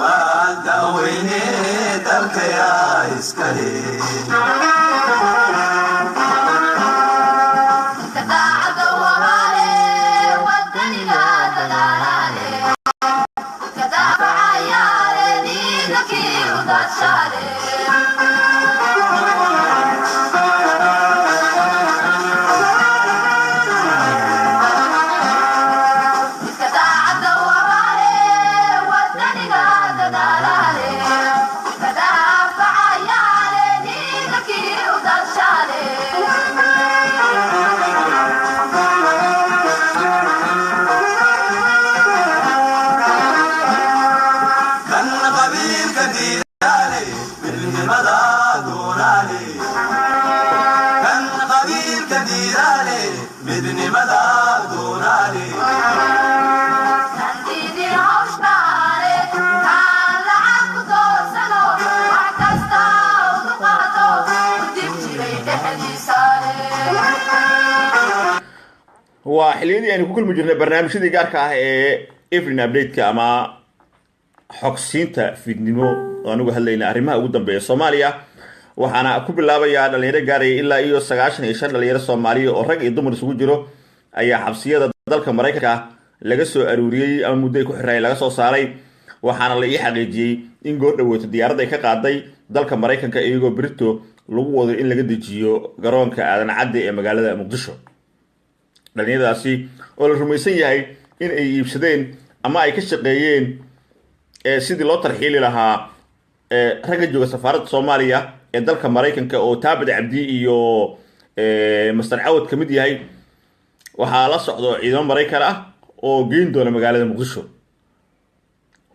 Su'aal daweyne, dalkayaa iskale? Kan qabiilka diidaale, midnimada doonaale. Kan qabiilka diidaale, midnimada doonaale. Waa xilliyadii aynu ku kulmi jirnay barnaamijyadii gaarka ah ee Evening Update-ka ama xogsiinta fiidnimo oo anugu hadlayna arrimaha ugu dambeeya Soomaaliya. Waxaana ku bilaabayaa dhalinyaro gaaraya ilaa iyo 95 dhalinyaro Soomaaliya oo rag iyo dumar isugu jiro ayaa xabsiyada dalka Maraykanka laga soo aruuriyey ama muddo ay ku xirraayeen laga soo saaray. Waxaana la ii xaqiijiyey in goor dhaweyto diyaaradda ay ka qaaday dalka Maraykanka, iyagoo berito lagu wado in laga dejiyo garoonka Aadan Cadde ee magaalada Muqdisho. Dhalinyaradaasi oo la rumaysan yahay in ay iibsadeen ama ay ka shaqeeyeen sidii loo tarxiili lahaa ragga jooga safaaradda Soomaaliya ee dalka Maraykanka oo Taabid Cabdi iyo Master Cawad ka mid yahay, waxaa la socdo ciidamo Maraykan ah oo geyn doona magaalada Muqdisho.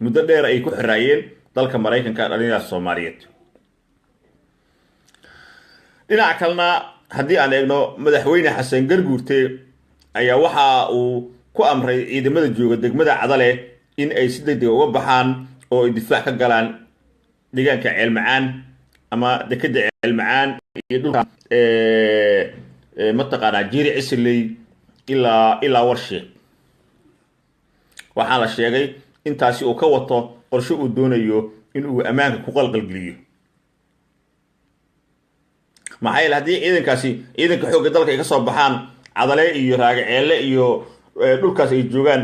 Muddo dheer ay ku xiraayeen dalka Maraykanka dhalinyaradaas Soomaaliyeed. Dhinaca kalena haddii aan eegno, madaxweyne Xasan Garguurte ayaa waxa uu ku amray ciidamada jooga degmada Cadale in ay si degdega uga baxaan oo ay difaac ka galaan deegaanka Ceelmacaan ama dekeda Ceelmacaan iyo dhulka mataqaanaa Jiiri Cisiley ilaa Warshiiq. Waxaa la sheegay intaasi uu ka wato qorshe uu doonayo in uu ammaanka ku qalqalgeliyo, maxaa yeele haddii ciidankaasi, ciidanka xoogga dalka, ay ka soo baxaan Cadale iyo Raagaceelle iyo dhulkaas ay joogaan,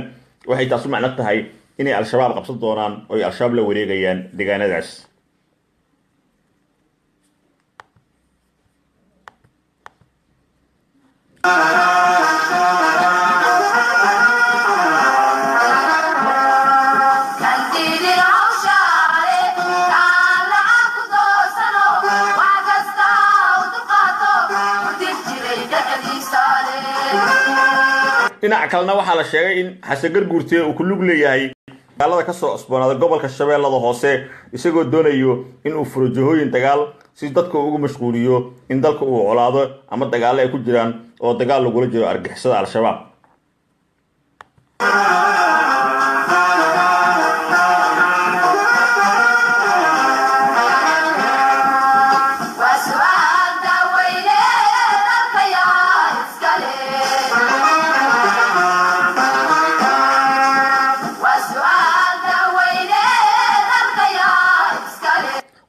waxay taas u macno tahay inay Al-Shabaab qabsan doonaan oo ay Al-Shabaab la wareegayaan deegaanadaas. Dhinaca kalena waxaa la sheegay in Xasan Garguurte uu ku lug leeyahay dagaalada kasoo cusboonaaday gobolka Shabeellada Hoose, isagoo doonayo in uu furo jihooyin dagaal si dadka uu ugu mashquuliyo in dalka uu colaado ama dagaallo ay ku jiraan oo dagaal lagula jiro argixisada Al-Shabaab.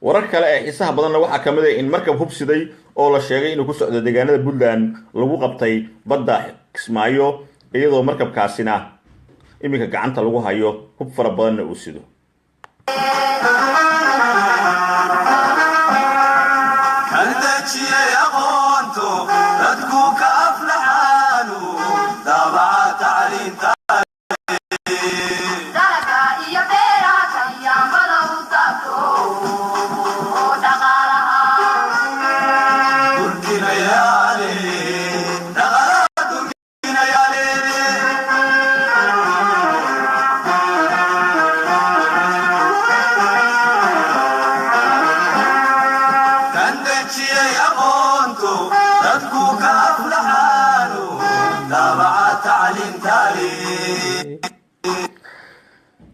Warar kale ee xiisaha badanna waxaa ka mid ah in markab hubsiday oo la sheegay inuu ku socdo deegaanada Puntland lagu qabtay badda Kismaayo, iyadoo markabkaasina iminka gacanta lagu hayo, hub fara badanna uu sido. Kan dejiyey aqoonto, dadku ka aflaxaanu, daabaca tacliinta. Dalagga iyo beeraha kayaamada u taabto dhaqaalaha. Durkinayaale dhaqalaha, durkinayaale. Kan dejiyey aqoonto, dadku ka aflaxaanu, daabaca tacliintaale.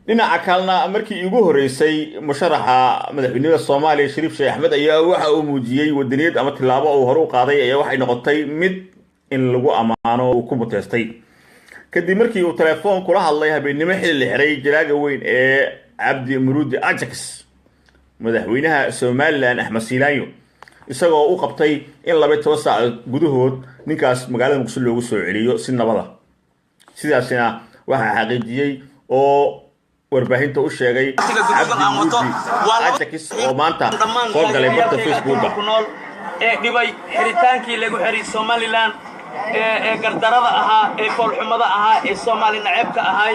Dhinaca kalena, markii iigu horeysay musharaxa madaxweynada Soomaaliya Shariif Sheekh Axmed ayaa waxa uu muujiyey wadaniyad ama tillaabo uu hore u qaaday ayaa waxay noqotay mid in lagu ammaano uu ku muteystay, kadib markii uu telefoon kula hadlay habeennimo xilli la xiray jalaaga weyn ee Cabdi Muruudi Ajax madaxweynaha Somalilan Axmed Siilaanyo, isagoo u qabtay in 12 saacadood gudahood ninkaas magaalada Muqdisho loogu soo celiyo si nabada. Sidaasina waxaa xaqiijiyey oo warbaahinta u sheegay Cabdi Muruudi Ajax oo maanta soo galay barta Facebooka. Ee dhibay xidhitaankii lagu xihay Somalilan ee gardarada ahaa, ee foolxumada ahaa, ee Soomaali naceebka ahay,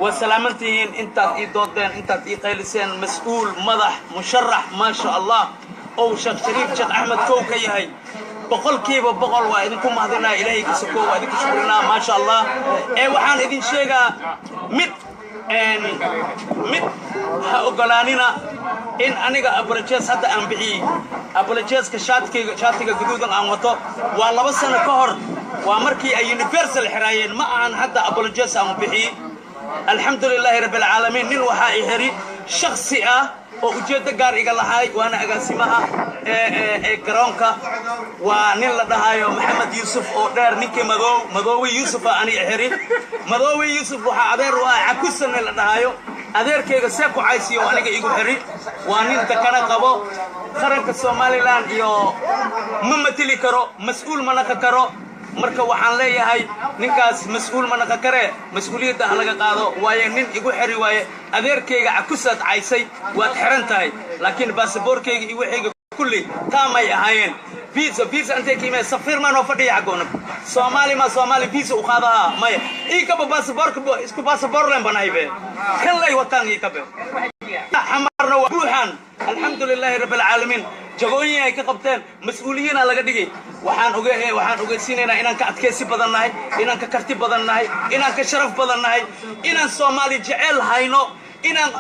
waa salaamantihiin. Intaad ii doodeen, intaad ii qayliseen, mas-uul, madax, musharax, maasha Allah, ow Sheekh Shariif Sheekh Axmed kow ka yahay, 100% waa idinku mahadinaa. Ilaahay ka soko waa idinku shukrinaa, maasha Allah. Ee waxaan idin sheegaa mid mid: ha ogolaanina in aniga apologies hadda aan bixiyey. Apologies-ka shaatkayga, shaatiga guduudan aan wato, waa 2 sano ka hor, waa markii ay Universal xiraayeen. Ma ahan hadda apologies aan bixiyey. Alxamdu lilaahi rabbi alcaalamiin. Nin waxaa i xiri shaksi ah oo ujeeddo gaar iga lahaay, waana agaasimaha ee garoonka. Waa nin la dhahayo Maxamed Yuusuf oo dheer, ninkii madoow, Madoowe Yuusuf ah ani xiri. Madoowe Yuusuf waxaa adeer u ah Cakusa nin la dhahayo. Adeerkayga see ku caysiyo aniga igu xiri? Waa nin dakana qabo. Qaranka Somalilan iyo ma mateli karo, mas-uul ma naqan karo. Marka waxaan leeyahay, ninkaas mas-uul ma naqan karee, mas-uuliyadda ha laga qaado. Waaye nin igu xiri waaye adeerkayga Cakusaad caysay, waad xiran tahay. Laakiin baasaboorkayga iyo waxayga kulli taamay ahaayeen. Visa, visa intay ka imeen? Safiir maa noo fadhiya xaggoona? Soomaali ma Soomaali visa u qaadahaa? Maya. Ii kaba baasaboorka, isku baasaboor leen banahay be, kan lay wataan ii kabe. Xamarna waa buuxaan. Alxamdu lilaahi rabbi alcaalamiin. Jagooyin ay ka qabteen, mas-uuliyiina laga dhigay. Waxaan ogeysiinaynaa inaan ka adkaysi badan nahay, inaan ka karti badan nahay, inaan ka sharaf badan nahay, inaan Soomaali jecel hayno, inaan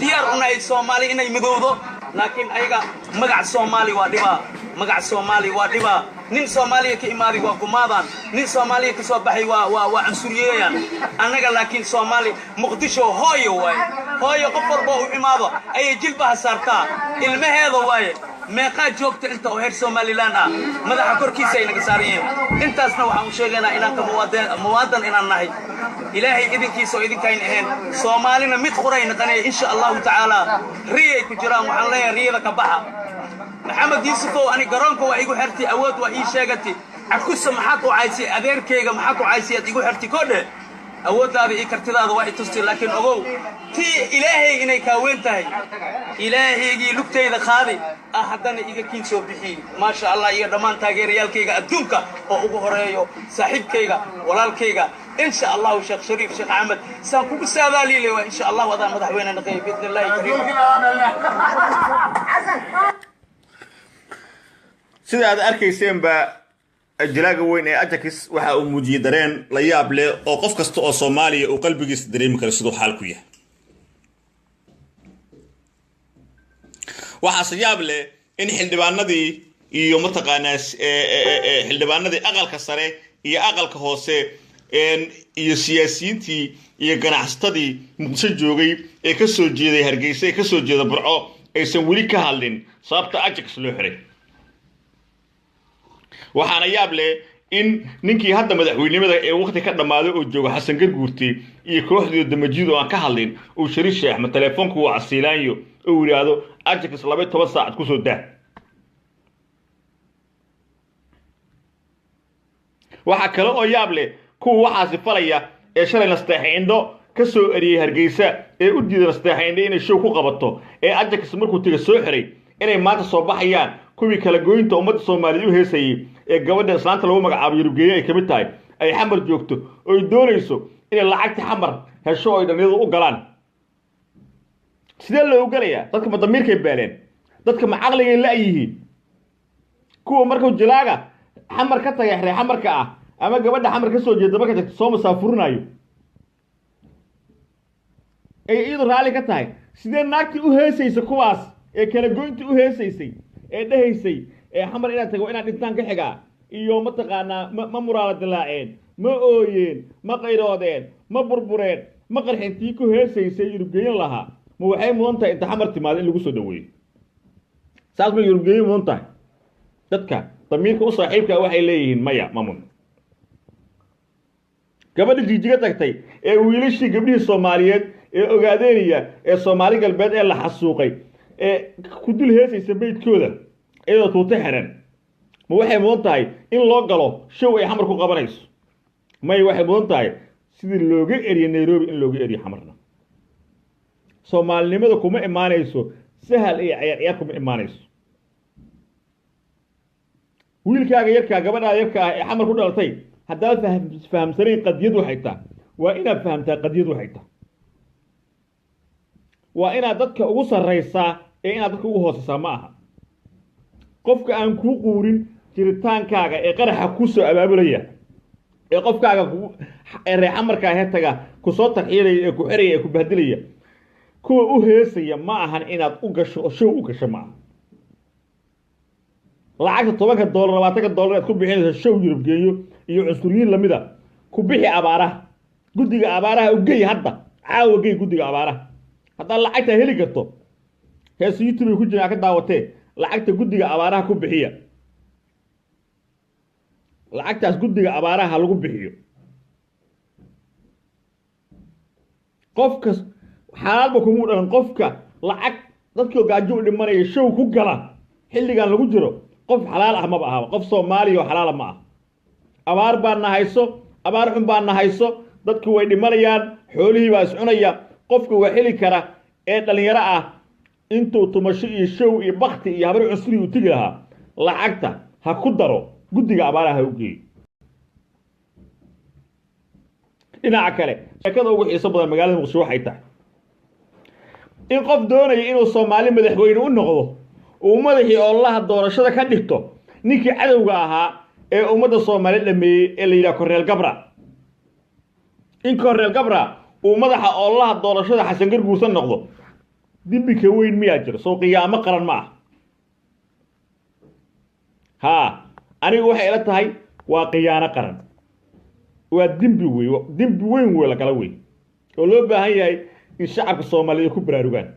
diyaar u nahay Soomaali inay midowdo. Laakiin ayaga magac Soomaali waa dhibaa, magac Soomaali waa dhibaa. Nin Soomaaliya ka imaaday waa gumaadaan, nin Soomaaliya ka soo baxay waa cansuriyeeyaan. Annaga laakiin Soomaali, Muqdisho hooyo waaye. Hooyo qof walba u imaado ayay jilbaha saartaa, ilmaheeda waaye. Meeqaa joogta inta oo heer Somalilan ah? Madaxa korkiisa ay naga saaran yihiin. Intaasna waxaan u sheegaynaa inaan ka muwaadan inaan nahay, Ilaahay idinkiisa oo idinkayn ahayn. Soomaalina mid quray naqanaya, insha Allahu tacaala. Riyay ku jiraan. Waxaan leeyahay, riyada ka baxa. Maxamed Yuusufow, ani garoonka waa igu xirtay, awood waa ii sheegatay. Cakusa maxaad u caysay? Adeerkayga maxaad u caysay aad igu xirtay? Kodhe awooddaada iyo kartidaada waa i tustay. Laakiin ogow, tii Ilaahay inay kaa weyn tahay. Ilaahaygii lugtayda qaadi ah haddana iga kiin soo bixiyey, maasha Allah. Iyo dhammaan taageerayaalkayga adduunka oo ugu horeeyo saaxiibkayga, walaalkayga, insha Allahu, Sheekh Shariif Sheekh Axmed, saan kugu saadaaliile waa insha Allahu adaan madaxweyne naqeey, biidni Illaahi kariim. Sida aad arkayseenba, jilaaga weyn ee Ajax waxa uu muujiyey dareen la yaab leh oo qof kasta oo Soomaaliya uu qalbigiisa dareemi karo siduu xaalku yahay. Waxaase yaab leh in xildhibaanadii iyo mataqaanaa xildhibaanadii aqalka sare iyo aqalka hoose iyo siyaasiyiintii iyo ganacsatadii Muqdisho joogay ee ka soo jeeday Hargeysa, ee ka soo jeeda Burco, aysan weli ka hadlin sababta Ajax loo xiray. Waxaana yaab leh in ninkii hadda madaxweynimada ee waqti ka dhammaaday oo jooga, Xasan Garguurti iyo kooxdii Damajiid, oo aan ka hadlin, uu Shariif Sheekh Axmed telefoonku waa Casiilaanyo uu yidhaahdo Ajax 12 saacad kusoo daa. Waxaa kale oo yaab leh kuwa waxaasi falaya ee shalay Nasteexa Indho ka soo eriyey Hargeysa, ee u diiday Nasteexa Indho inay show ku qabato, ee Ajax markuu tiga soo xiray, inay maanta soo baxayaan kuwii kala goynta ummadda Soomaaliyeed u heesayey, ee gabadha islaanta lagu magacaabo Yurugeeye ay ka mid tahay, ay Xamar joogto oy doonayso inay lacagta Xamar hesho oo ay dhalinyaradu u galaan. Sidee loogu galayaa? Dadka ma damiirkay baaleen? Dadka ma caqligay la'yihiin? Kuwa markuu jilaaga Xamar ka tagay, xree Xamarka ah ama gabadha Xamar ka soo jeeda marka tagto soo masaafurinayo, ay iyadu raalli ka tahay, sidee naagtii u heesaysa kuwaas ee kala goynta u heesaysay ee dhehaysay ee Xamar inaad tago inaad dhintaan ka xigaa iyo mataqaanaa ma muraala dilaaceen, ma ooyeen, ma qayroodeen, ma burbureen, ma qarxeen, tii ku heesaysay Yurubgeyin lahaa, ma waxay mudan tahay inta Xamar timaado in lagu soo dhaweeyo? Saas ma Yurubgeyin mudan tahay? Dadka damiirka u saaxiibka waxay leeyihiin maya, ma mudno. Gabadha Jiijiga tagtay ee wiilashii gabdhihii Soomaaliyeed Ee Ogaadeynaya ee Soomaali Galbeed ee la xasuuqay ee ku dul heesaysa meydkooda iyadoo tuuto xiran, ma waxay mudan tahay in loo galo show ay Xamar ku qabanayso? May, waxay mudan tahay sidii looga eriyo Nairobi in looga eriyo Xamarna. Soomaalinimada kuma imaanayso sahal iyo ciyaar ciyaar, kuma imaanayso. Wiilkaaga yarkaa, gabadhaa yarka ah ee Xamar ku dhalatay, haddaad fahamsanayn qadiyad waxay tahay, waa inaad fahamtaa qadiyad waxay tahay. Waa inaad dadka ugu sarraysaa ee inaad dadka ugu hooseysaa ma aha. Qofka aan kuu quurin jiritaankaaga ee qaraxa kuu soo abaabulaya ee qofkaaga kugu ee reexamarkaa hetaga kusoo tarxiilaya ee ku xiraya ee ku bahdilaya, kuwa u heesaya, ma ahan inaad u gasho oo show u gasho ma aha. Lacagta $10, $20 aad ku bixinayso show Yurub geeyo iyo cunsuriyiin lamida, ku bixi abaaraha. Guddiga abaaraha u gey hadda, caawa gey guddiga abaaraha haddaad lacagta heli karto. Hees YouTube ay ku jiraan ka daawatee. Lacagta guddiga abaaraha ku bixiya, lacagtaas guddiga abaaraha ha lagu bixiyo. Qofka xaalaalba kumuu dhalan. Qofka lacag dadkii gaajo u dhimanaya show ku gala xilligan lagu jiro, qof xalaal ah maba ahaba, qof Soomaaliya oo xalaala ma ah. Abaar baa na hayso, abaar xun baa na hayso, dadku way dhimanayaan, xoolihii baa iscunaya. Qofka waa heli kara ee dhallinyaro ah, intuu tumasho iyo show iyo bakti iyo habar cusri uu tegi lahaa, lacagta ha ku daro guddiga abaaraha ha u geeyo. Dhinaca kale, sheekada ugu xiiso badan magaalada Muqdisho waxay tahay in qof doonaya inuu Soomaali madaxweyne u noqdo uu madaxii ololaha doorashada ka dhigto ninkii cadowga ahaa ee ummadda Soomaali dhameeyey ee la yidhaha Korneel Gabra. In Korneel Gabra uu madaxa ololaha doorashada Xasan Garguursan noqdo, dembika weyn miyaa jiro? Soo qiyaamo qaran ma ah? Haa, anigu waxay ila tahay waa khiyaano qaran, waa dembi wey, dembi weyn wey lagala wey oo loo baahan yahay in shacabka Soomaaliyeed ku baraarugaan.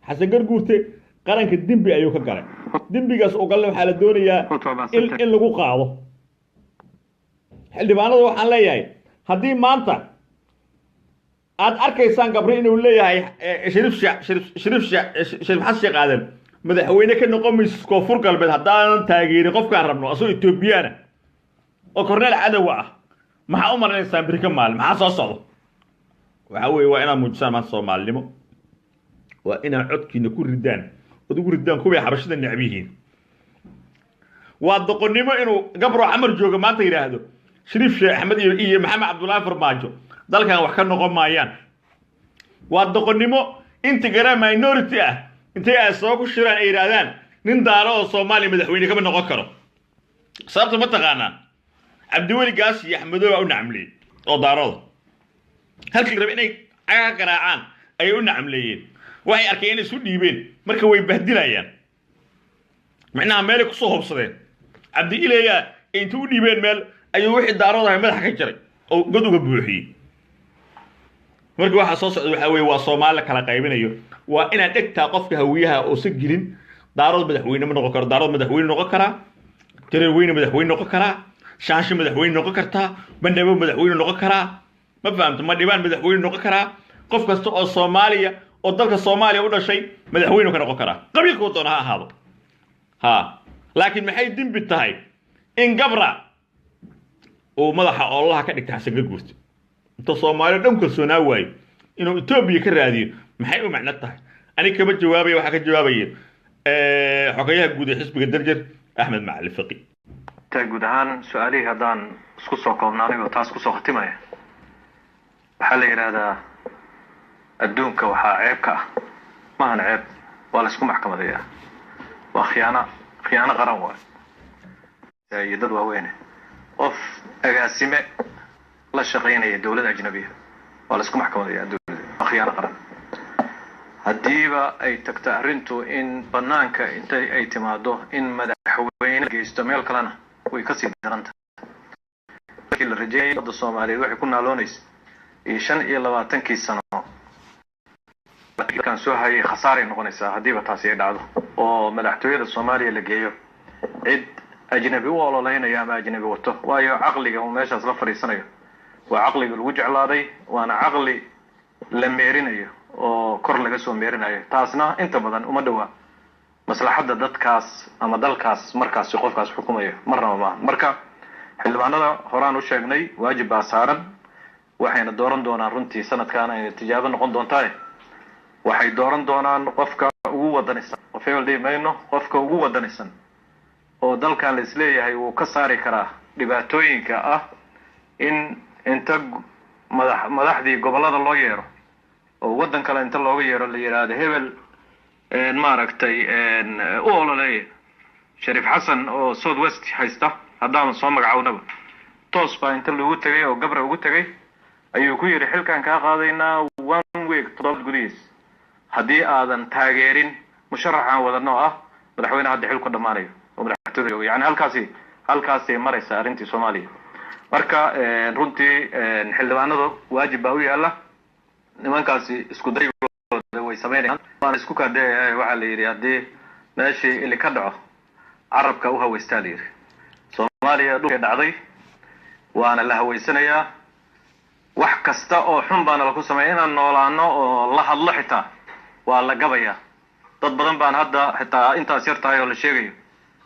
Xasan Garguurte qaranka dembi ayuu ka galay. Dembigaas oo galna waxaa la doonayaa in lagu qaado xildhibaanada. Waxaan leeyahay, haddii maanta aad arkaysaan Gabri inuu leeyahay Shariif Shariif Shariif Shariif Xasan Sheekh Aadan madaxweyne ka noqon mayso Koonfur Galbeed haddaanan taageerin qofkaan rabno, asagoo Etoobiyana oo korneel cadowa ah, maxaa u marinaysaan beri ka maalin? Maxaa soo socdo? Waxaa weeye waa inaad muujisaan maanta Soomaalinimo, waa inaad codkiina ku ridaan ood ugu ridaan kuway xabashida necab yihiin. Waa doqonnimo inuu Gabro Camar jooga maanta yidhaahdo Shariif Sheekh Axmed iyo Maxamed Cabdullaahi Farmaajo dalkan wax ka noqon maayaan. Waa doqonnimo inta gara minority ah intay ay soo ku shiraan ay yidhaahdaan nin daaro oo Soomaaliya madaxweyne kama noqon karo. Sababta ma taqaanaa? Cabdiweli Gaas iyo Axmedoo baa u nacamleeyey oo daarooda halkii rabe inay cagaha garaacaan ayay u nacamleeyeen. Waxay arkeen inay isu dhiibeen, marka way bahdilayaan, micnaha meelay kusoo hobsadeen. Cabdi Ileeyaa intuu u dhiibeen meel ayuu wixii daaroodahay madaxa ka jaray oo god uga buuxiyey. Marka waxaa soo socda waxaa weeye waa Soomaali la kala qaybinayo. Waa inaad dhegtaa qofka Hawiyaha uusan gelin Daarood madaxweyne ma noqon karo. Daarood madaxweyne noqon karaa, Jareer Weyne madaxweyne noqon karaa, Shaanshe madaxweyne noqon kartaa, Bandhabo madaxweyne noqon karaa, ma fahamto? Madhibaan madaxweyne noqon karaa. Qof kasta oo Soomaaliya oo dalka Soomaaliya u dhashay madaxweyne ka noqon karaa, qabiilkuu doona ha ahaado. Ha, laakiin maxay dembi tahay in Gabra uu madaxa ololaha ka dhigta Xasan Garguurta inta Soomaaliya dhan kalsoonaa waayo inuu Etoobiya ka raadiyo? Maxay u macno tahay? Aniga kama jawaabaya, waxaa ka jawaabaya xogayaha guud ee xisbiga Darjer, Axmed Macalin Faqi. Ta guud ahaan su-aalihii haddaan isku soo koobna, anigoo taas kusoo khatimaya, waxaa la yidhaahdaa adduunka waxaa ceeb ka ah, maahan ceeb, waa la isku maxkamadeeyaa, waa khiyaano, khiyaano qaran waay iyo dad waaweyne. Qof agaasime la shaqaynaya dowlad ajnabiya waa la isku maxkamadeeyaa dowladda, waa khiyaano qaran. Haddiiba ay tagto arrintu in banaanka intay ay timaado in madaxweyne geysto meel kalena, way kasii daranta. Markii la rajeeyay ummadda Soomaaliyeed waxay ku naaloonaysa iyo 25-kii sano kan soo hayay khasaaray noqonaysaa haddiiba taasi ay dhacdo oo madaxtooyada Soomaaliya la geeyo cid ajnabi u ololeynaya ama ajnabi wato. Waayo, caqliga uu meeshaas la fadhiisanayo waa caqliga lagu jeclaaday, waana caqli La meerinayo oo kor laga soo meerinayo, taasna inta badan uma dhowaa maslaxadda dadkaas ama dalkaas markaasi qofkaas xukumayo, marnaba maaha. Marka xildhibaanada horaan u sheegnay, waajib baa saaran, waxayna dooran doonaan runtii sanadkan ayna tijaabo noqon doontaa. Waxay dooran doonaan qofka ugu wadanisan, qof hebel dhihi mayno, qofka ugu wadanisan oo dalkan la isleeyahay wuu ka saari karaa dhibaatooyinka ah in inta madaxdii gobollada loo yeero oo waddan kale inta looga yeero la yidhaahdo hebel maaragtay u ololeeya. Shariif Xasan oo South West haysta haddaanan soo magacownaba, toos baa inta loogu tegay oo Gabra ugu tegay ayuu ku yidhi: "Xilkaan kaa qaadaynaa one week, 7 gudihiis, haddii aadan taageerin musharaxaan wadano ah madaxweyne hadda xilku dhammaanayo oo madaxtooyada jooga." Yani halkaasay maraysaa arrintii Soomaaliya. Marka runtii xildhibaanadu waajib baa u yaalla. Nimankaasi isku daygooda way samaynayaan, waana isku kaadee. Waxaa la yidhi haddii meeshii ili ka dhaco carabka u haweystaa la yidhi. Soomaaliya dhulkay dhacday waana la haweysanayaa, wax kasta oo xun baana laku sameeya. Inaan noolaano oo la hadlo xitaa waa la gabayaa. Dad badan baan hadda xitaa intaas yar tahay oo la sheegayo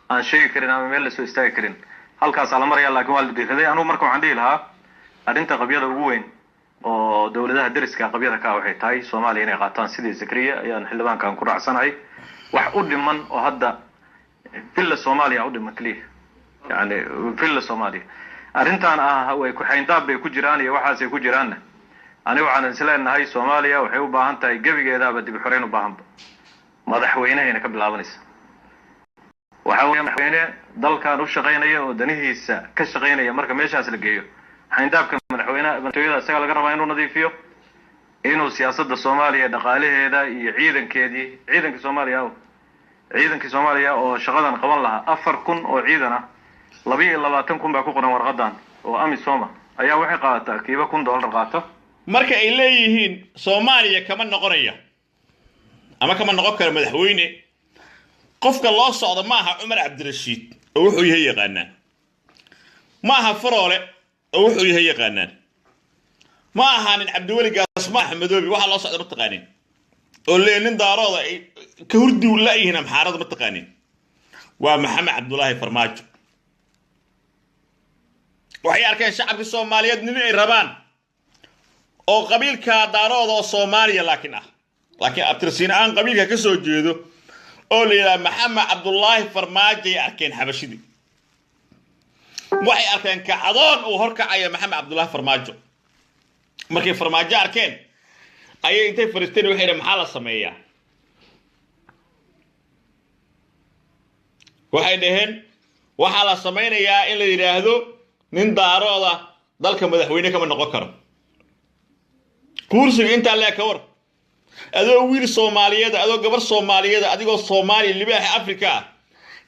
aan sheegi karin ama meel lasoo istaagi karin. Halkaasaa la maraya, laakiin waa la dhiiraday. Anugu marka waxaan dhihi lahaa arrinta qabyada ugu weyn oo dowladaha deriska qabyada ka ah waxay tahay Soomaaliya inay qaataan. Sidii Zakariya ayaan xildhibaankan ku raacsanahay. Wax u dhiman oo hadda Villa Soomaaliya u dhiman keliya, yani Villa Soomaaliya arrintan ah way ku xayndaab bay ku jiraan iyo waxaasay ku jiraanna. Aniga waxaan isleenahay Soomaaliya waxay u baahan tahay gebigeedaaba dib u xoreyn u baahanba, madaxweynehayna ka bilaabanaysa. Waxaa weeye madaxweyne dalkan u shaqaynaya oo danihiisa ka shaqaynaya. Marka meeshaas la geeyo xayndaabka madaxweynaha, madaxtooyada isaga laga rabaa inuu nadiifiyo, inuu siyaasadda Soomaaliya, dhaqaalaheeda iyo ciidankeedii, ciidankii Soomaaliya o ciidankii Soomaaliya oo shaqadan qaban lahaa, 4000 oo ciidan ah, 22,000 baa ku qoran warqadan oo AMISOM ah, ayaa waxay qaadataa kiiba $1000 qaato. Marka ay leeyihiin Soomaaliya kama noqonaya ama kama noqon karo madaxweyne, qofka loo socdo ma aha Cumar Cabdirashiid oo wuxuu yahay yaqaanaan, ma aha Faroole oo wuxuu yahay yaqaanaan, ma ahaanin Cabdiweli Gaas, ma aha Madoobi. Waxaa loo socda ma taqaanin oo lee nin Daarooda ay ka hurdi la-yihiin Amxaarada, ma taqaanin? Waa Maxamed Cabdulaahi Farmaajo. Waxay arkeen shacabka Soomaaliyeed nin ay rabaan oo qabiilka Daarooda oo Soomaaliya laakiin ah, laakiin abtirsiin aan qabiilka ka soo jeedo oo la yidhaha Maxamed Cabdulaahi Farmaajo ay arkeen. Xabashidii waxay arkeen kacdoon uu horkacaya Maxamed Cabdulaahi Farmaajo. Markay Farmaajo arkeen ayay intay fariisteen waxay yidhahen: "Maxaa la sameeyaa?" Waxay dhaheen waxaa la samaynayaa in la yidhaahdo nin Daarooda dalka madaxweyne kama noqon karo. Kursiga intaa lee ka war, adoo wiil Soomaaliyeed, adoo gabar Soomaaliyeed, adigoo Soomaaliya libaaxa Africa ah,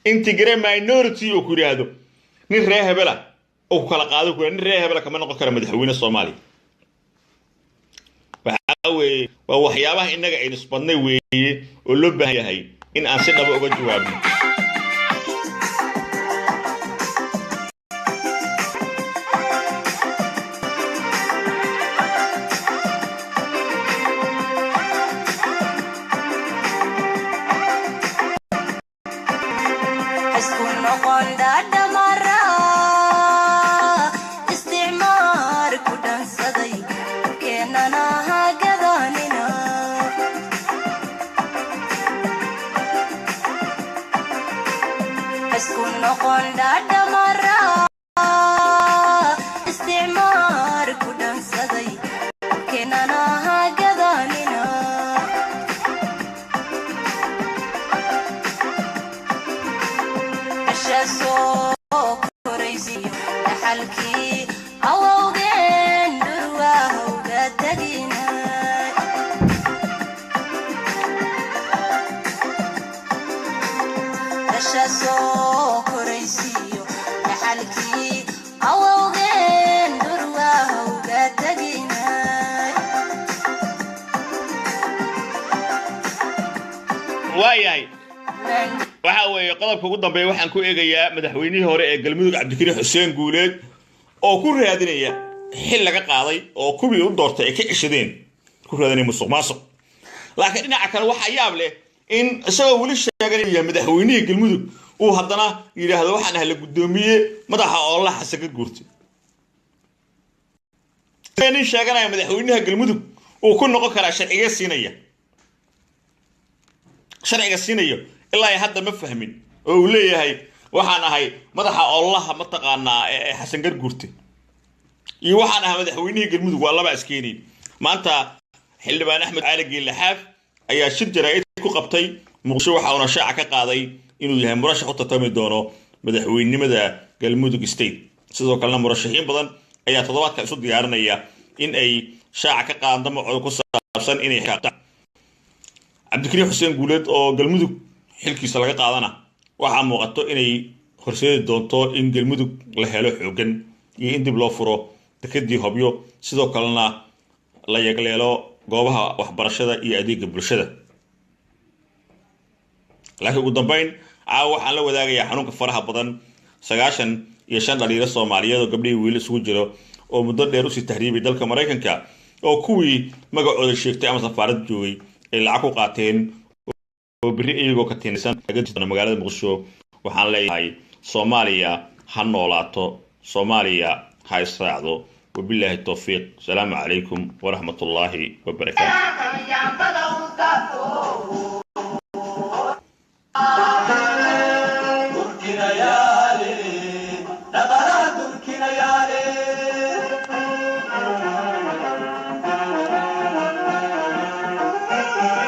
intigre minority oo ku yidhaahdo nin ree hebela oo ku kala qaado, ku nin ree hebela kama noqon kara madaxweyne Soomaaliya. Waxaa weeye waa waxyaabaha innaga aynu isbadnay weeye oo loo baahan yahay in aan si dhaba uga jawaabno. Isku noqon dhadhamara isticmaar ku dhansaday keenana ha gadanina. Isku noqon dhadhamara isticmaar ku dhansaday keenana ha gadanina. Soo koraysiyo dhaxalkii awowgeen dhurwaahowga tagina. Dhasha soo koraysiyo dhaxalkii awowgeen dhurwaahowga tagina. Waayahay, waxa weeye qodobka ugu dambeeya waxaan ku eegayaa madaxweynihii hore ee Galmudug Cabdikariin Xuseen Guuleed oo ku raadinaya xil laga qaaday oo kuwii u doortay ay ka ceshadeen. Ku raadinaya musuq maasuq. Laakiin dhinaca kale waxaa yaab leh in isagoo weli sheegan inuu yahay madaxweynihii Galmudug uu haddana yidhaahdo waxaan ahay la guddoomiye madaxa oolaha Xasan ka guurtay. Nin sheeganaya madaxweynaha Galmudug uu ku noqon karaa sharciga siinaya, sharciga siinayo ilaa ay hadda ma fahmin, oo uu leeyahay waxaan ahay madaxa ololaha mataqaanaa ee Xasan Garguurte iyo waxaan ahay madaxweynihii Galmudug, waa laba iskeenin. Maanta xildhibaan Axmed Cali Geelle Xaaf ayaa shir jaraa'id ku qabtay Muqdisho, waxa uuna shaaca ka qaaday inuu yahay murashax u tartami doono madaxweynimada Galmudug State. Sidoo kalena murashaxiin badan ayaa toddobaadka isu diyaarinaya in ay shaaca ka qaadaan damacooda ku saabsan inay Cabdikariim Xuseen Guuleed oo Galmudug xilkiisa laga qaadana waxaa muuqato inay horseedi doonto in Galmudug la helo xoogan iyo in dib loo furo dekadii Hobyo, sidoo kalena la yagleelo goobaha waxbarashada iyo adeega bulshada. Laakiin ugu dambeyn caawa waxaan la wadaagayaa xanuunka faraha badan 95 dhalinyaro Soomaaliyeed oo gabdhihii wiil isugu jiro oo muddo dheer usii tahriibay dalka Maraykanka, oo kuwii magacooda sheegtay ama safaarad joogay ay lacag ku qaateen oo berri iyagoo ka tiinaysan laga doono magaalada Muqdisho. Waxaan leeyahay Soomaaliya ha noolaato, Soomaaliya ha israacdo. Wabilaahi towfiiq. Asalaamu calaykum waraxmatullaahi wabarakaatu.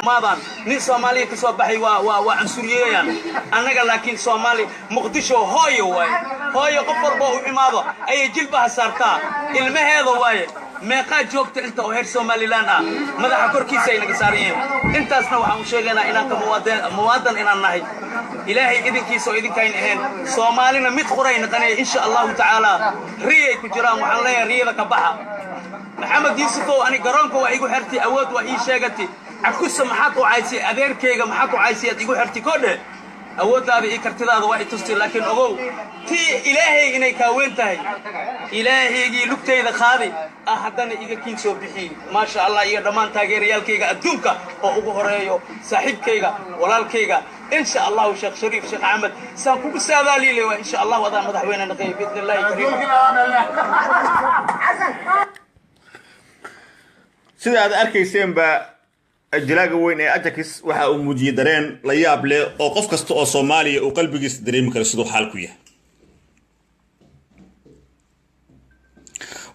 Maadan nin Soomaaliya ka soo baxay waa cansuriyeeyaan annaga, laakiin Soomaali Muqdisho hooyo waaye, hooyo qof walba u imaado ayay jilbaha saartaa, ilmaheeda waaye. Meeqaa joogta inta oo heer Somaliland ah madaxa korkiisa ay naga saaran yihiin. Intaasna waxaan u sheegaynaa inaan ka muwaadan inaan nahay Ilaahay idinkiisa oo idinkayn ahayn, Soomaalina mid quray naqanaya insha Allahu tacaala. Riyay ku jiraan, waxaan leeyahay riyada ka baxa. Maxamed Yuusufow, ani garoonka waa igu xertay, awood waa ii sheegatay. Cakusa maxaad u caysay adeerkayga, maxaad u caysay aad igu xertay kodhe? Awooddaada iyo kartidaada waa i tustay, laakiin ogow tii Ilaahay inay kaa weyn tahay. Ilaahaygii lugtayda qaadi ah haddana iga kiin soo bixiyey, maasha Allah, iyo dhammaan taageerayaalkayga adduunka oo ugu horeeyo saaxiibkayga walaalkayga insha Allahu Sheekh Shariif Sheekh Axmed. Saan kugu saadaaliile waa insha Allahu adaa madaxweyne naqeey biidni Illaahi kariim. Sida aad arkayseenba, jilaaga weyn ee Ajax waxa uu muujiyey dareen la yaab leh oo qof kasta oo Soomaaliya uu qalbigiisa dareemi karo siduu xaalku yahay.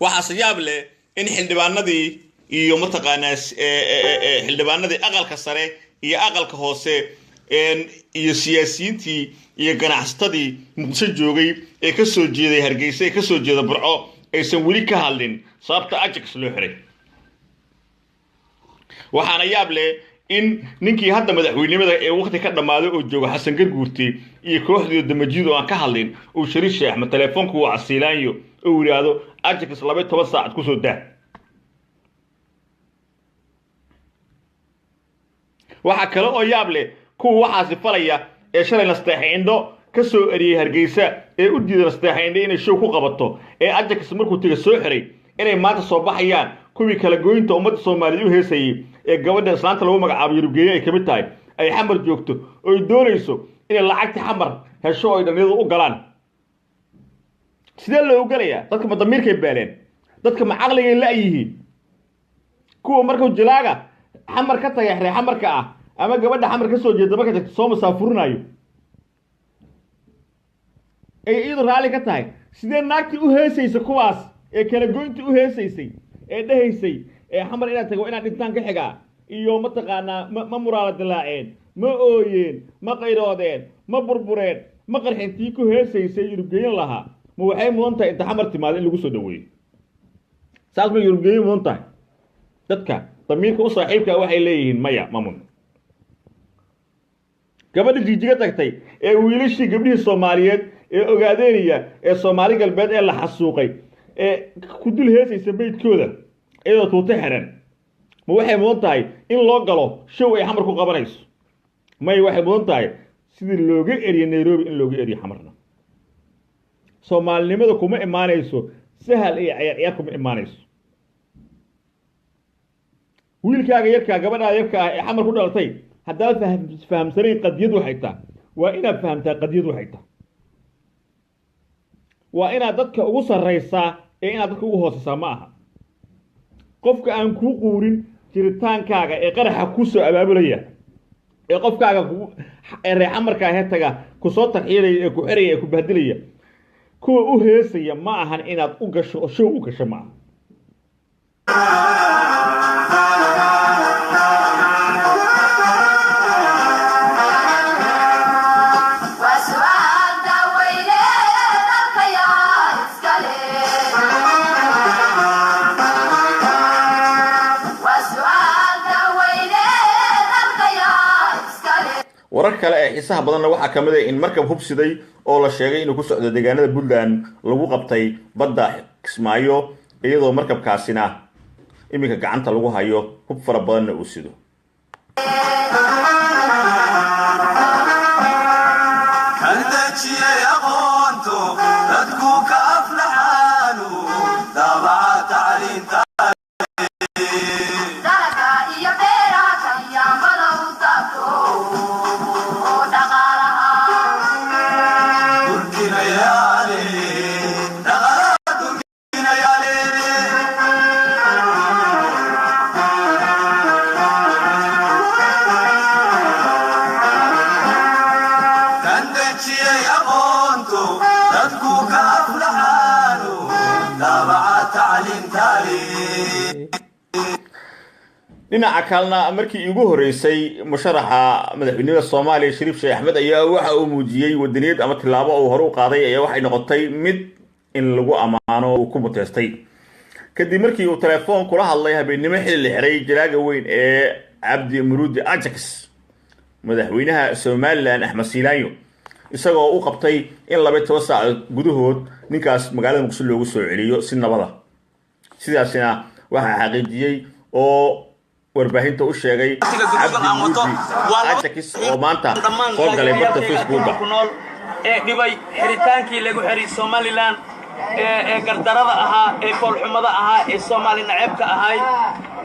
Waxaase yaab leh in xildhibaanadii iyo mataqaanaa xildhibaanadii aqalka sare iyo aqalka hoose iyo siyaasiyiintii iyo ganacsatadii Muqdisho joogay ee ka soo jeeday Hargeysa, ee ka soo jeeda Burco, aysan weli ka hadlin sababta Ajax loo xiray. Waxaana yaab leh in ninkii hadda madaxweynimada ee waqti ka dhammaaday oo jooga Xasan Garguurti iyo kooxdii Damajiid oo aan ka hadlin uu Shariif Sheekh Axmed telefoonku waa casiilaanyo oo yidhaahdo Ajax 12 saacad kusoo daa. Waxaa kale oo yaab leh kuwa waxaasi falaya ee shalay Nasteexa Indho ka soo eriyey Hargeysa, ee u diiday Nasteexa Indho inay show ku qabato, ee Ajax markuu tegay soo xiray, inay maanta soo baxayaan kuwii kala goynta ummadda Soomaaliyeed u heesayey ee gabadha islaanta lagu magacaabo Yurugeeye ay ka mid tahay, ay Xamar joogto oo ay doonayso inay lacagta Xamar hesho oo ay dhalinyaradu u galaan. Sidee loogu galayaa? Dadka ma damiirkay baaleen? Dadka ma caqligay la'yihiin? Kuwa markuu jilaaga Xamar ka tagay ree Xamarka ah ama gabadha Xamar ka soo jeeda marka tagto soo masaafurinayo ay iyadu raalli ka tahay, sidee naagtii u heesaysa kuwaas ee kala goyntii u heesaysay ee dhehaysay ee Xamar inaad tago inaad dhintaan ka xigaa iyo mataqaanaa ma muraala dilaaceen, ma ooyeen, ma qayroodeen, ma burbureen, ma qarxeen, tii ku heesaysay Yurubgeyin lahaa, ma waxay mudan tahay inta Xamar timaado in lagu soo dhaweeyo? Saas ma Yurubgeyin mudan tahay? Dadka damiirka u saaxiibka waxay leeyihiin maya, ma mudno. Gabadha Jigjiga tagtay ee wiilashii gabdhihii Soomaaliyeed ee Ogaadeenaya ee Soomaali Galbeed ee la xasuuqay ee ku dul heesaysa meydkooda iyadoo tuuto xiran, ma waxay mudan tahay in loo galo show ay Xamar ku qabanayso? May, waxay mudan tahay sidii looga eriyo Nairobi in looga eriyo Xamarna. Soomaalinimada kuma imaanayso sahal iyo ciyaar ciyaar, kuma imaanayso. Wiilkaaga yarkaa, gabadhaa yarka ah ee Xamar ku dhalatay, haddaad fahamsanayn qadiyad waxay tahay, waa inaad fahamtaa qadiyad waxay tahay. Waa inaad dadka ugu sarraysaa ee inaad dadka ugu hooseysaa ma aha. Qofka aan kuu quurin jiritaankaaga ee qaraxa kuu soo abaabulaya ee qofkaaga kugu ee reexamarkaa hetaga kusoo tarxiilaya ee ku xiraya ee ku bahdilaya, kuwa u heesaya ma ahan inaad u gasho oo show u gasho ma aha. Waa su'aal daaweyne, dalka yaa iskale? Waa su'aal daaweyne, dalka yaa iskale? Warar kale ee xiisaha badanna waxaa ka mid ah in markab hubsiday oo la sheegay inuu ku socdo deegaanada Puntland lagu qabtay badda Kismaayo, iyadoo markabkaasina iminka gacanta lagu hayo, hub fara badanna uu sido. Kan dejiyey aqoonto dadku ka aflaxaanu daabaca tacliinta. Dalagga iyo beeraha kan yaambada u daabto dhaqaalaha. Durkinayaale dhaqalaha durkinayaale. Kan dejiyey aqoonto dadku ka aflaxaanu daabaca tacliintaale. Dhinaca kalena, markii iigu horeysay musharaxa madaxweynada Soomaaliya Shariif Sheekh Axmed ayaa waxa uu muujiyey wadaniyad ama tillaabo uu hore u qaaday ayaa waxay noqotay mid in lagu ammaano uu ku muteystay, kadib markii uu telefoon kula hadlay habeennimo xilli la xiray jalaaga weyn ee Cabdi Muruudi Ajax madaxweynaha Somaliland Axmed Siilaanyo, isagoo u qabtay in 12 saac gudahood ninkaas magaalada Muqdisho loogu soo celiyo si nabada. Sidaasina waxaa xaqiijiyey oo warbaahinta u sheegay Cabdi Muruudi Ajax oo maanta soo galay barta Facebooka. Ku nool ee dhibay xidritaankii lagu xiray Somaliland ee gardarada ahaa ee foolxumada ahaa ee Soomaali naceebka ahay,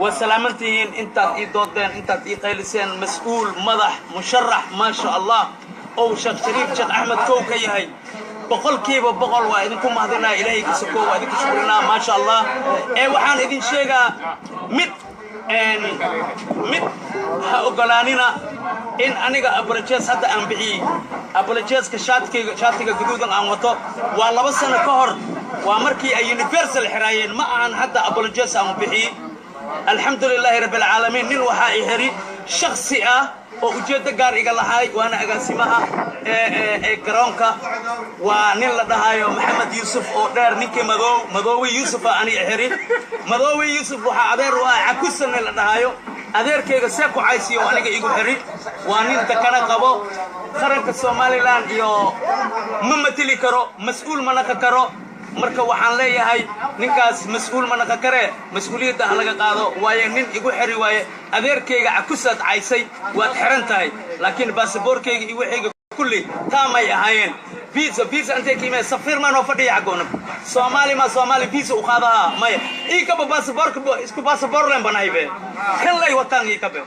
waa salaamantihiin intaad ii doodeen, intaad ii qayliseen. Mas-uul, madax, musharax, maasha Allah, ow Sheekh Shariif Sheekh Axmed kow ka yahay, 100% waa idinku mahadinaa. Ilaahay ka sokow waa idinku shukrinaa, maasha Allah. Ee waxaan idin sheegaa mid mid: ha ogolaanina in aniga apologies hadda aan bixiyey. Apologies-ka shaatigayga, shaatiga guduudan aan wato, waa 2 sano ka hor, waa markii ay Universal xiraayeen. Ma ahan hadda apologies aan bixiyey. Alxamdu lilaahi rabbi alcaalamiin. Nin waxaa i xiri shaksi ah oo ujeeddo gaar iga lahaay, waana agaasimaha ee garoonka, waa nin la dhahayo Maxamed Yuusuf oo dheer, ninkii madow, Madoowi Yuusufa ani xiri. Madoowi Yuusuf waxaa adeer u ah Cakusan nin la dhahayo, adeerkayga see ku caysiyo aniga igu xiri. Waa nin dakana qabo qaranka Somaliland iyo ma mateli karo, mas-uul ma naqon karo. Marka waxaan leeyahay ninkaas mas-uul ma naqon karee, mas-uuliyadda ha laga qaado, waayo nin igu xiri waaye. Adeerkayga Cakusaad caysay, waad xiran tahay. Laakiin baasaboorkayga iyo waxayga kulli taamay ahaayeen. Visa, visa intay ka imeen? Safiir maa noo fadhiya xaggoona? Soomaali ma Soomaali visa u qaadahaa? Maya. Iikaba baasaboorka isku baasaboor leen banahay be, kan lay wataan iikabe.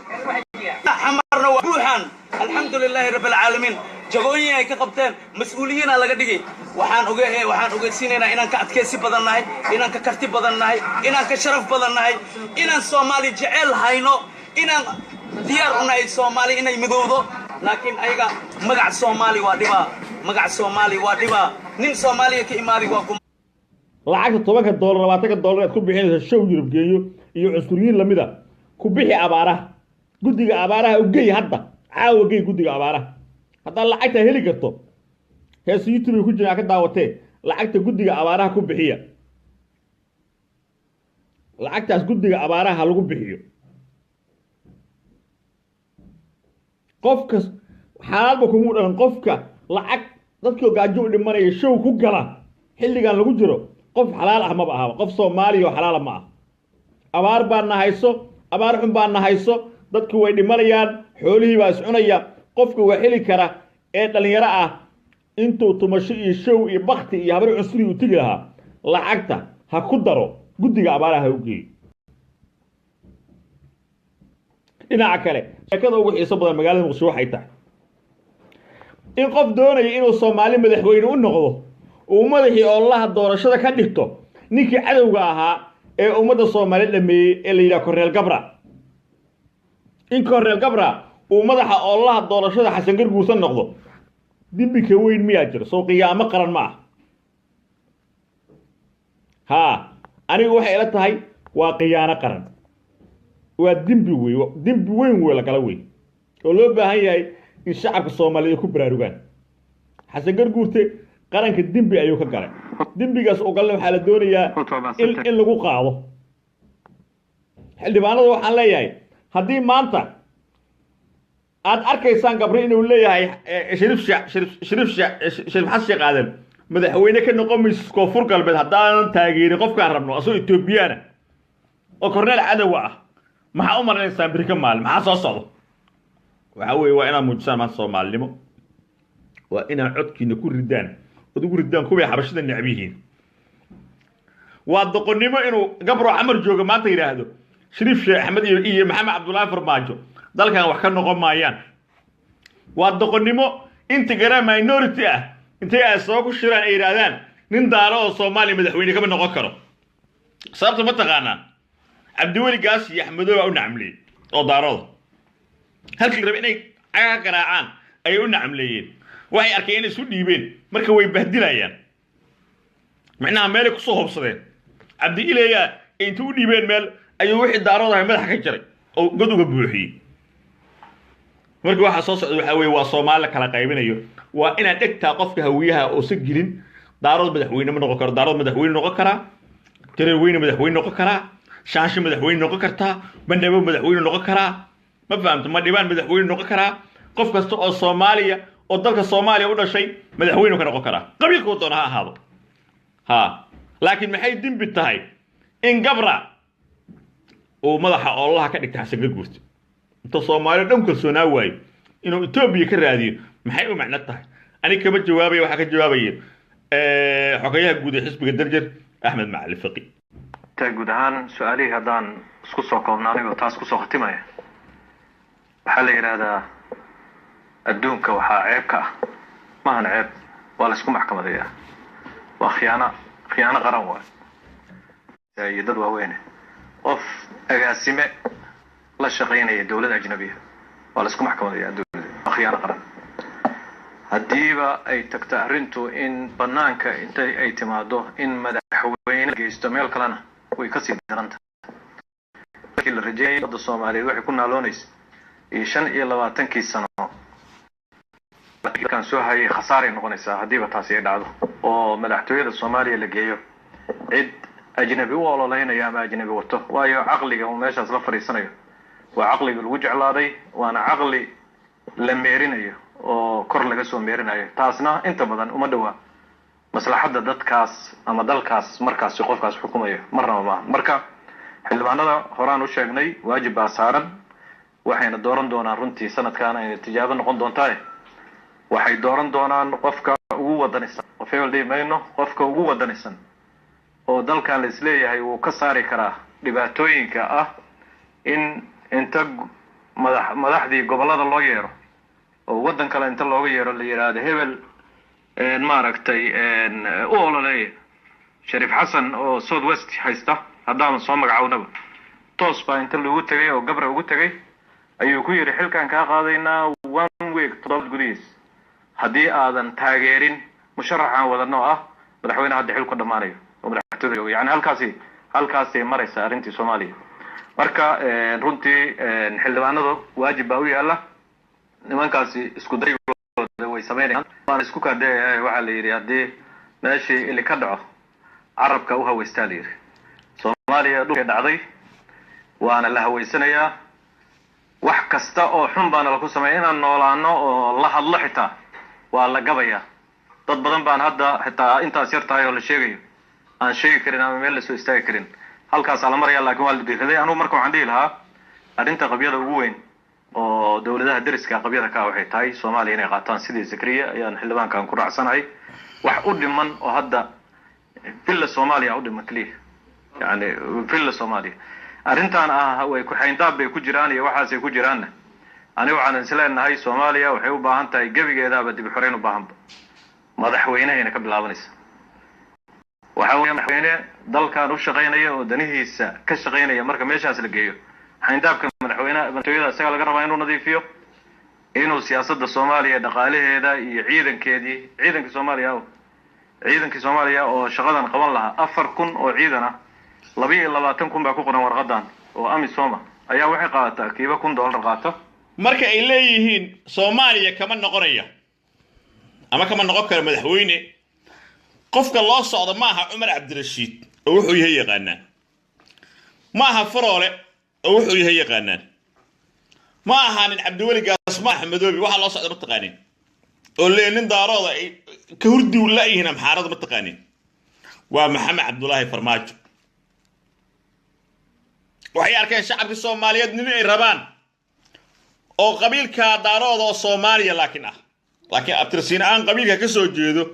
Xamarna waa buuxaan, alxamdu lilaahi rabbi alcaalamiin. Jagooyin ay ka qabteen, mas-uuliyiina laga dhigay. Waxaan ogeysiinaynaa inaan ka adkaysi badan nahay, inaan ka karti badan nahay, inaan ka sharaf badan nahay, inaan Soomaali jecel hayno, inaan diyaar u nahay Soomaali inay midowdo. Laakiin ayaga magac Soomaali waa dhibaa, magac Soomaali waa dhibaa. Nin Soomaaliya ka imaaday waa ku Lacagta $10, $20 aad ku bixinaysa show Yurub geeyo iyo cunsuriyiin lamida ku bixi abaaraha, guddiga abaaraha u gey. Hadda caawa gey guddiga abaaraha haddaad lacagta heli karto. Hees YouTube ay ku jiraan ka daawatee. Lacagta guddiga abaaraha ku bixiya, lacagtaas guddiga abaaraha ha lagu bixiyo. Qofka xaalaalba kumuu dhalan. Qofka lacag dadkoo gaajo u dhimanaya show ku gala xilligan lagu jiro, qof xalaal ah maba ahaba, qof Soomaaliya oo xalaala ma ah. Abaar baa na hayso, abaar xun baa na hayso, dadku way dhimanayaan, xoolihii baa iscunaya. Qofka waa heli kara ee dhallinyaro ah intuu tumasho iyo show iyo bakti iyo habar cunsuri uu tegi lahaa, lacagta ha ku daro guddiga abaaraha ha u geeyo. Dhinaca kale, sheekada ugu xiiso badan magaalada Muqdisho waxay tahay in qof doonaya inuu Soomaali madaxweyne u noqdo uu madaxii ololaha doorashada ka dhigto ninkii cadowga ahaa ee ummadda Soomaali dhameeyey ee la yidhaha Korneel Gabra. In Korneel Gabra uu madaxa ololaha doorashada Xasan Garguursan noqdo, dembika weyn miyaa jiro? Soo qiyaamo qaran ma ah? Haa, anigu waxay ila tahay waa khiyaano qaran, waa dembi wey, dembi weyn wey la gala wey oo loo baahan yahay in shacabka Soomaaliyeed ku baraarugaan. Xasan Garguurte qaranka dembi ayuu ka galay. Dembigaas oo galna waxaa la doonayaa in lagu qaado xildhibaanada. Waxaan leeyahay, haddii maanta aad arkaysaan Gabri inuu leeyahay Shariif Shariif Shariif Xasan Sheekh Aadan madaxweyne ka noqon mayso Koonfur Galbeed haddaanan taageerin qofkaan rabno, asagoo Etoobiyana oo korneel cadowa ah, maxaa u marinaysaan biri ka maalin? Maxaa soo socdo? Waxaa weeye waa inaad muujisaan maanta Soomaalinimo, waa inaad codkiina ku ridaan ood ugu ridaan kuway xabashida necab yihiin. Waa doqonnimo inuu Gabro Camar jooga maanta yidhaahdo Shariif Sheekh Axmed iyo Maxamed Cabdullaahi Farmaajo dalkan wax ka noqon maayaan. Waa doqonnimo inta gara minority ah intay ay soo ku shiraan ay yidhaahdaan nin daalo oo Soomaaliya madaxweyne kama noqon karo. Sababta ma taqaanaa? Cabdiweli Gaas iyo Axmedoo baa u nacamleeyey oo daarooda halkii rabe inay caga garaacaan ayay u nacamleeyeen. Waxay arkeen inay isu dhiibeen, marka way bahdilayaan, micnaha meelay kusoo hobsadeen. Cabdi Ileeyaa intuu u dhiibeen meel ayuu wixii daaroodahay madaxa ka jaray oo god uga buuxiyey. Marka waxaa soo socda waxaa weeye waa Soomaali la kala qaybinayo. Waa inaad dhegtaa qofka Hawiyaha uusan gelin Daarood madaxweyne ma noqon karo. Daarood madaxweyne noqon karaa, Jareerweyne madaxweyne noqon karaa, Shaansho madaxweyne noqon kartaa, Bandhabo madaxweyne noqon karaa, ma fahamto? Madhibaan madaxweyne noqon karaa. Qof kasta oo Soomaaliya oo dalka Soomaaliya u dhashay madaxweyne ka noqon karaa, qabiilkuu doona ha ahaado. Ha, laakiin maxay dembi tahay in Gabra uu madaxa ololaha ka dhigtay Xasan Garguurta inta Soomaaliya dhan kalsoonaa waayo inuu Etoobiya ka raadiyo? Maxay u macno tahay? Aniga kama jawaabaya, waxaa ka jawaabaya xogayaha guud ee xisbiga Darjer, Axmed Macalin Faqi. Guud ahaan su-aalihii haddaan isku soo koobna, anigoo taas kusoo khatimaya, waxaa la yidhaahdaa adduunka waxaa ceeb ka ah, maahan ceeb, waa la isku maxkamadeeyaa, waa khiyaano, khiyaano qaran waay iyo dad waaweyne. Qof agaasime la shaqaynaya dowlad ajnabiya waa la isku maxkamadaya adduunyada, waa khiyaano qaran. Haddiiba ay tagto arrintu in banaanka intay ay timaado in madaxweyne geysto meel kalena, way kasii daranta. Markii la rajeeyay ummadda Soomaaliyeed waxay ku naaloonaysa iyo 25-kii sano kan soo hayay khasaaray noqonaysaa haddiiba taasi ay dhacdo oo madaxtooyada Soomaaliya la geeyo cid ajnabi u ololeynaya ama ajnabi wato. Waayo, caqliga uu meeshaas la fadhiisanayo waa caqliga lagu jeclaaday, waana caqli la meerinayo oo kor laga soo meerinayo. Taasna inta badan uma dhowaa maslaxadda dadkaas ama dalkaas markaasi qofkaas xukumayo, marnaba maaha. Marka xildhibaanada horaan u sheegnay waajib baa saaran, waxayna dooran doonaan runtii sanadkan ayna tijaabo noqon doontaa. Waxay dooran doonaan qofka ugu wadanisan, qof hebel dhihi mayno, qofka ugu wadanisan oo dalkan la isleeyahay wuu ka saari karaa dhibaatooyinka ah in inta madaxdii gobollada loo yeero oo waddan kale inta looga yeero la yidhaahdo hebel maaragtay u ololeeya. Shariif Xasan oo South West haysta haddaanan soo magacownaba, toos baa inta loogu tegay oo Gabra ugu tegay ayuu ku yidhi xilkaan kaa qaadaynaa one week, toddobaad gudihiis, haddii aadan taageerin musharaxaan wadano ah madaxweyne hadda xilku dhammaanayo oo madaxtooyada jooga. Yani halkaasay maraysa arrintii Soomaaliya. Marka runtii xildhibaanadu waajib baa u yaalla. Nimankaasi isku daygooda way samaynayaan, waana isku kaadee. Waxaa la yidhi haddii meeshii ili ka dhaco carabka u haweystaa la yidhi. Soomaaliya dhulkay dhacday waana la haweysanayaa, wax kasta oo xun baana laku sameeya. Inaan noolaano oo la hadlo xitaa waa la gabayaa. Dad badan baan hadda xitaa intaas yar tahay oo la sheegayo aan sheegi karin ama meel lasoo istaagi karin. Halkaasaa la maraya, laakiin waa la dhiiraday. Anugu marka waxaan dhihi lahaa arrinta qabyada ugu weyn oo dowladaha deriska qabyada ka waxay tahay Soomaaliya inay qaataan. Sidii Zakariya ayaan xildhibaankan ku raacsanahay. Wax u dhiman oo hadda Villa Soomaaliya u dhiman keliya, yani Villa Soomaaliya Arrintan ah way ku xayndaab bay ku jiraan iyo waxaasay ku jiraanna, aniga waxaan isleenahay Soomaaliya waxay u baahan tahay gebigeedaaba dib u xoreyn u baahanba. Madaxweynehayna ka bilaabanaysa. Waxaa weeye madaxweyne dalkan u shaqaynaya oo danihiisa ka shaqaynaya. Marka meeshaas la geeyo, xayndaabka madaxweynaha, madaxtooyada isaga laga rabaa inuu nadiifiyo, inuu siyaasadda Soomaaliya, dhaqaalaheeda iyo ciidankeedii, ciidankii Soomaaliya, ciidankii Soomaaliya oo shaqadan qaban lahaa, 4000 oo ciidan ah, 22,000 baa ku qoran warqadan oo AMISOMA ayaa waxay qaadataa kiiba $1000 qaato. Marka ay leeyihiin Soomaaliya kama noqonaya ama kama noqon karo madaxweyne, qofka loo socdo ma aha Cumar Cabdirashiid oo wuxuu yahay yaqaanaan, ma aha Faroole oo wuxuu yahay yaqaanaan, ma ahaanin Cabdiweli Gaas, ma aha Madoobi. Waxaa loo socda ma taqaanin oo lee nin Daarooda ay ka hurdi la-yihiin Amxaarada, ma taqaanin? Waa Maxamed Cabdulaahi Farmaajo. Waxay arkeen shacabkii Soomaaliyeed nin ay rabaan oo qabiilka Daarooda oo Soomaaliya laakiin ah, laakiin abtirsiin aan qabiilka ka soo jeedo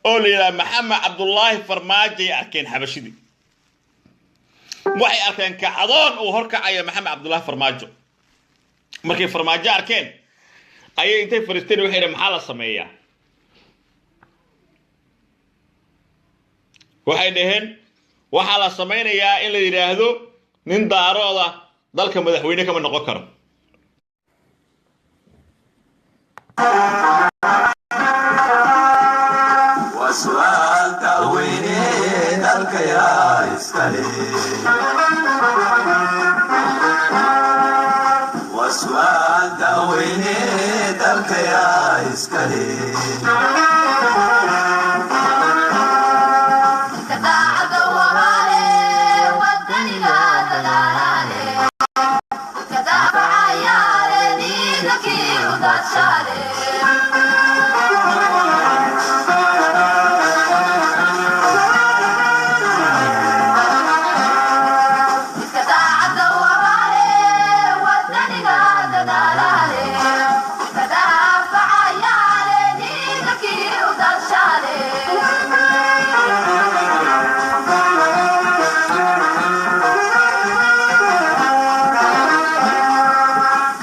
oo la yidhaha Maxamed Cabdulaahi Farmaajo ay arkeen. Xabashidii waxay arkeen kacdoon uu horkacaya Maxamed Cabdulaahi Farmaajo. Markay Farmaajo arkeen ayay intay fariisteen waxay yidhahen, maxaa la sameeyaa? Waxay dhaheen waxaa la samaynayaa in la yidhaahdo nin Daarooda dalka madaxweyne kama noqon karo. Waa su'aal da'weyne, dalka yaa iskale? Waa su'aal da'weyne, dalka yaa iskale? Daacadda wahaale, wadaniga dadaalaale, kadaafacayaale, dhiigakii u daadshaale. Daacadda wahaale, wadaniga dadaalaale, kadaafacayaale, dhiigakii u daadshaale.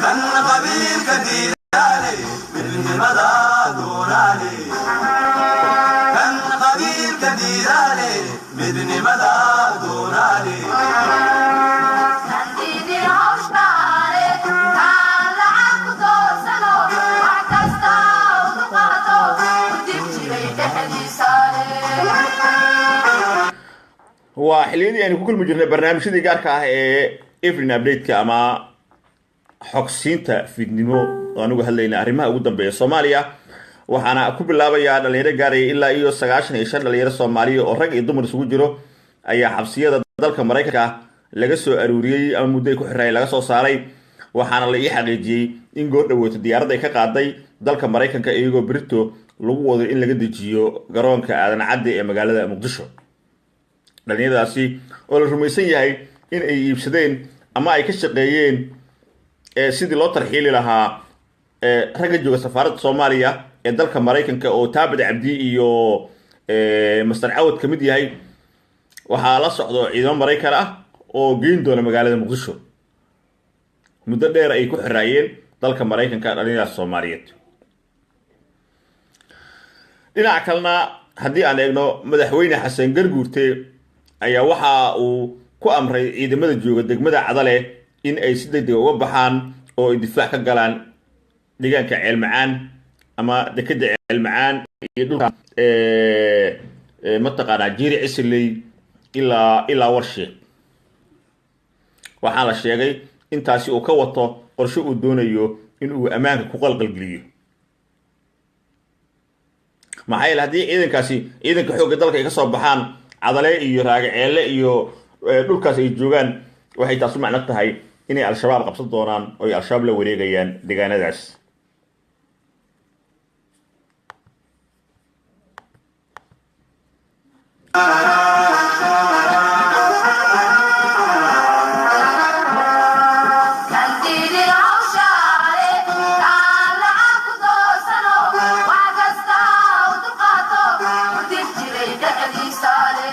Kan qabiilka diidaale, midnimada doonaale. Kan qabiilka diidaale, midnimada doonaale. Nandini hawshaale, kaan lacag ku doorsano, wax kasta u dulqaato, u dib jiray dhexdiisaale. Waa xilliyadii aynu ku kulmi jirnay barnaamijyadii gaarka ah ee evening update-ka ama xogsiinta fiidnimo oo anugu hadlayna arrimaha ugu dambeeya Soomaaliya. Waxaana ku bilaabayaa dhalinyaro gaaraya ilaa iyo 95 dhalinyaro Soomaaliya oo rag iyo dumar isugu jiro ayaa xabsiyada dalka Maraykanka laga soo aruuriyey ama muddo ay ku xirraayeen laga soo saaray. Waxaana la ii xaqiijiyey in goor dhaweyto diyaaradda ay ka qaaday dalka Maraykanka, iyagoo berito lagu wado in laga dejiyo garoonka Aadan Cadde ee magaalada Muqdisho. Dhalinyaradaasi oo la rumaysan yahay in ay iibsadeen ama ay ka shaqeeyeen sidii loo tarxiili lahaa ragga jooga safaaradda Soomaaliya ee dalka Maraykanka oo Taabid Cabdi iyo Master Cawad ka mid yahay, waxaa la socdo ciidamo Maraykan ah oo geyn doona magaalada Muqdisho. Muddo dheer ay ku xiraayeen dalka Maraykanka dhalinyaradaas Soomaaliyeed. Dhinaca kalena haddii aan eegno, madaxweyne Xasan Garguurte ayaa waxa uu ku amray ciidamada jooga degmada Cadale in ay si degdega uga baxaan oo ay difaac ka galaan deegaanka Ceelmacaan ama dekeda Ceelmacaan iyo dhulka mataqaanaa Jiiri Cisiley ilaa Warsheek. Waxaa la sheegay intaasi uu ka wato qorshe uu doonayo in uu ammaanka ku qalqalgeliyo, maxaa yeele haddii ciidankaasi, ciidanka xoogga dalka, ay ka soo baxaan Cadale iyo Raagaceelle iyo dhulkaas ay joogaan, waxay taas u macno tahay inay Al-Shabaab qabsan doonaan oo ay Al-Shabaab la wareegayaan deegaanadaas. Nandini hawshaale, kaan lacag ku doorsano, wax kasta u dulqaato, u dib jiray dhexdiisaale.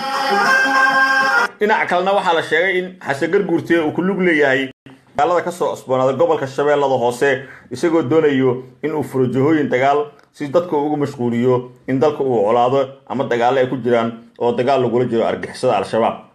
Dhinaca kalena waxaa la sheegay in Xasan Garguurte uu ku lug leeyahay dagaalada kasoo cusboonaada gobolka Shabeellada Hoose, isagoo doonayo in uu furo jihooyin dagaal si dadka uu ugu mashquuliyo in dalka uu colaado ama dagaalo ay ku jiraan oo dagaal lagula jiro argixisada Al-Shabaab.